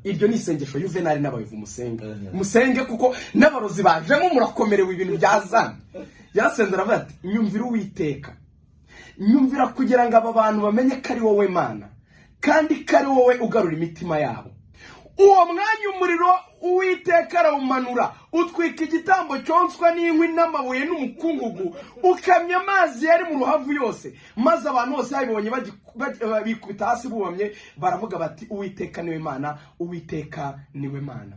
Iryo ni isengesho Yuvenali n'abayovu musenge, musenge kuko n'abarozi bajemo, murakomerewe, ibintu byazamye. Yarasenze aravuga ati: "Nyumvira Uwiteka, nyumvira kugira ngo aba bantu bamenye ko ari wowe Mana kandi ko ari wowe ugarura imitima yabo." Uwo mwanya umuriro Uwiteka arawumanura, utwika igitambo cyonswa n'inkwi n'amabuye n'umukungugu, ukamya amazi yari mu ruhavu yose. Maze abantu bose babibonye bikubita hasi bubamye, baravuga bati: "Uwiteka niwe Mana, Uwiteka niwe Mana."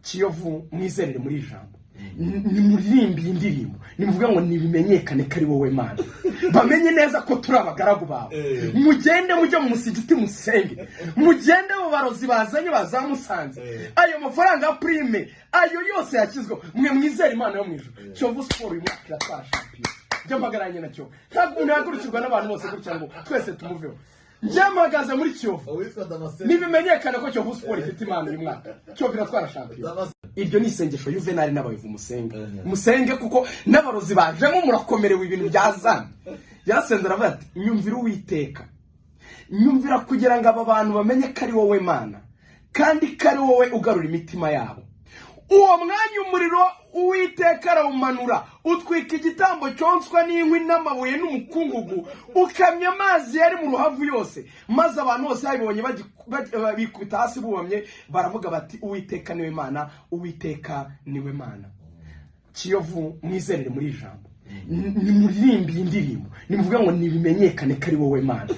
Kiyovu, mwizerere muri iri jambo, nimuririmbe iyi ndirimbo, nimuvuge ngo nibimenyekane ko ari wowe Mana, bamenye neza ko turi abagaragu bawe. Mugende mujye mu musigiti musenge, mugende mu barozi bazanye bazamusanze, ayo mafaranga ya prime, ayo yose yashyizweho, mwe mwizere Imana yo mu ijuru. Kiyovu Sports uyu mwaka iratwara shampiyona. Njye mpagararanye na Kiyovu. Ntabwo umuntu yahagurukirwa n'abantu bose gutya ngo twese tumuveho. Njye mpagaze muri Kiyovu. Uwitwa Damascene. Nibimenyekane ko Kiyovu Sports ifite Imana. Uyu mwaka Kiyovu iratwara shampiyona. Damascene. Iryo ni isengesho Yuvenali n'abayovu musenge, musenge kuko n'abarozi bajemo, murakomerewe, ibintu byazamye. Yarasenze aravuga ati: "Nyumvira Uwiteka, nyumvira kugira ngo aba bantu bamenye ko ari wowe Mana kandi ko ari wowe ugarura imitima yabo." Uwo mwanya umuriro Uwiteka arawumanura, utwika igitambo cyonswa n'inkwi n'amabuye n'umukungugu, ukamya amazi yari mu ruhavu yose. Maze abantu bose babibonye bikubita hasi bubamye, baravuga bati: "Uwiteka niwe Mana, Uwiteka niwe Mana." Kiyovu, mwizerere muri iri jambo, nimuririmbe iyi ndirimbo, nimuvuge ngo nibimenyekane ko ari wowe Mana,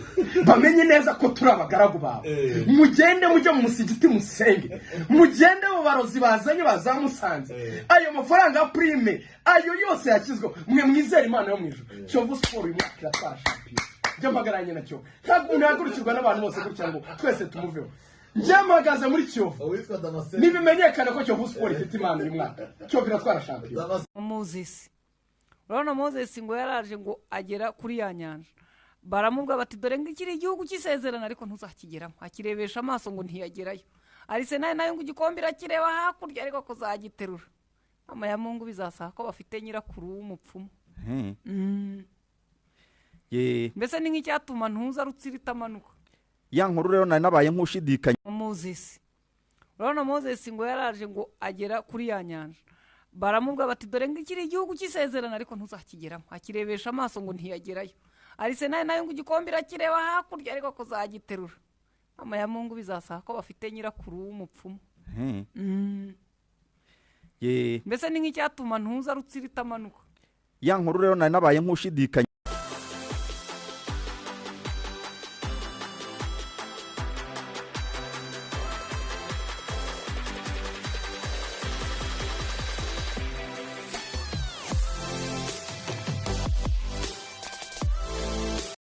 bamenye neza ko turi abagaragu bawe. Mugende mujye mu musigiti musenge, mugende mu barozi bazanye bazamusanze, ayo mafaranga ya prime, ayo yose yashyizweho, mwe mwizere Imana yo mu ijuru. Kiyovu Sports uyu mwaka iratwara shampiyona. Njye mpagararanye na Kiyovu. Ntabwo umuntu yahagurukirwa n'abantu bose gutya ngo twese tumuveho. Njye mpagaze muri Kiyovu. Uwitwa Damascene. Nibimenyekane ko Kiyovu Sports ifite Imana. Uyu mwaka Kiyovu iratwara shampiyona. Damascene. Moses, urabona Moses ngo yaraje ngo agera kuri ya nyanja, baramubwira bati: "Dore ngo ikiri igihugu cy'isezerano, ariko ntuzakigeramo." Akirebesha amaso ngo ntiyagerayo. Arsenal nayo ngo igikombe irakireba hakurya, ariko kuzagiterura mama ya Mungu bizasaba ko bafite nyirakuru w'umupfumu. Ye. Mbese ni nk'icyatuma ntuza Rutsiro itamanuka. Ya nkuru rero nari nabaye nk'ushidikanya. Moses, urabona Moses ngo yaraje ngo agera kuri ya nyanja, baramubwira bati: "Dore ngo ikiri igihugu cy'isezerano, ariko ntuzakigeramo." Akirebesha amaso ngo ntiyagerayo. Arsenal nayo ngo igikombe irakireba hakurya, ariko kuzagiterura mama ya Mungu bizasaba ko bafite nyirakuru w'umupfumu. Ye. Mbese ni nk'icyatuma ntuza Rutsiro itamanuka. Ya nkuru rero nari nabaye nk'ushidikanya.